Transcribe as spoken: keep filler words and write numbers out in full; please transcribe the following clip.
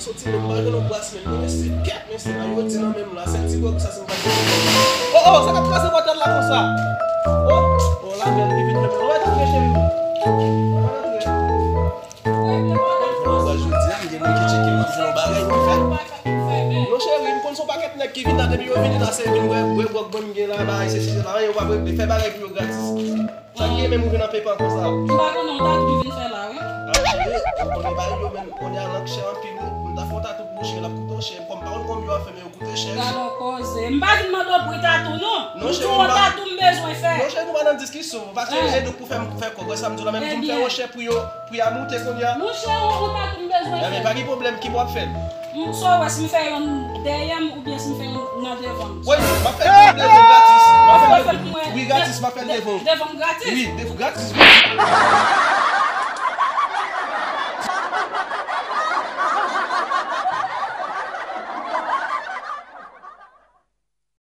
Soti menm, m pa jwenn yon bras menm, non, mesye, kèt, mesye, nan yo di nan menm la, sèl ti bòg sa se yon bòg. Oh, oh, sa k ap kraze pòtèt la konsa? Oh, oh, la, men, li vin menm. Ou mèt antre, cheri. Ou mèt antre. Jodi a, m gen moun ki tcheke m, m fè yon bagay, m fè. Non, cheri, m konn se yon pakèt nèg ki vin la, depi yo vini la, se vin bwè, bwè gwòg mwen, m gen la, bagay, se si, se la, yo pa vle fè bagay pou yo gratis. Sa k gen menm ou vin an pepan konsa? M pa konnen, yon tatou m vin fè la, wi. Ah, cheri, ou konnen bagay yo menm, kounye a lang chè anpil, wi. M ta fè yon tatou pou ou, cheri, l ap koute w chè. Kòm m pa konn kòman yo ap fè, men yo koute chè. Gade yon koze. M pa vin mande w pri tatou, non. Non, cheri, m pa. M di w yon tatou m bezwen fè. Non, cheri, nou pa nan diskisyon. Paske e donk pou fè m fè kòb, wè sa m di w la, men m di w m fè yon chè pou yo, pri a moute kounye a. Monchè, yon, yon tatou m bezwen fè. Ebyen, pa gen pwoblèm, ki bò w ap fè l? M, sa w wè, si m fè youn dèyè m oubyen si m fè youn nan devan m? Wi, m ap fè l pou ou devan w gratis. M ap fè l pou mwen. Wi, gratis, m ap fè l devan w. Devan m gratis? Wi, devan gratis, wi.